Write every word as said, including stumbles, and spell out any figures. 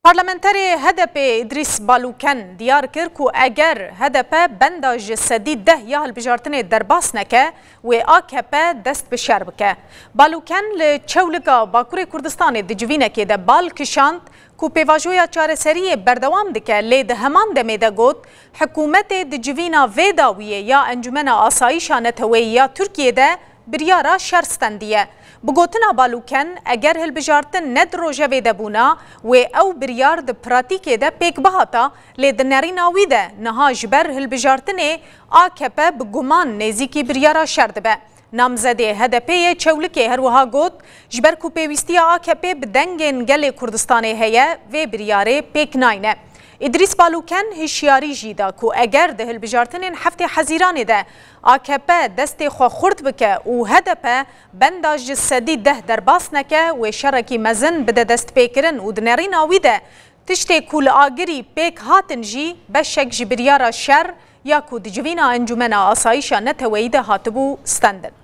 Parlamenterê H D P Îdrîs Balûken diyar kir ku eger H D P benda ji sedî deh ya hilbijartinê derbas neke, wê A K P dest bi şer bike. Balûken li Çewlika Bakurê Kurdistanê di civînekê de bal kişand ku pêvajoya çareseriyê berdewam dike, lê di heman demê de got, hikûmetê di civîna vê dawiyê ya Encûmena Asayîşa Neteweyî ya Tirkiyê de biryara şer stendiye. Bi gotina Balûken, eger hilbijartin ne di rojevê de bûna, wê ew biryar di pratîkê de pêk bihata, lê di nerîna wî de niha ji ber hilbijartinê A K P bi guman nêzîkî biryara şer dibe. Namzedê H D P yê Çewlikê her wiha got, ji ber ku pêwîstiya A K P bi dengên gelê Kurdistanê heye, vê biryarê pêk nayne. Îdrîs Balûken hişyarî jî da ku eger di hilbijartinên heftê Hezîranê de A K P destê xwe xurt bike û H D P benda ji sedî deh derbas neke, wê şerekî mezin bide destpêkirin û di nerîna wî de tiştê ku li agirî pêk hatin jî beşek ji biryara şer ya ku di civîna Encûmena Asayîşa Neteweyî de hatibû stendin.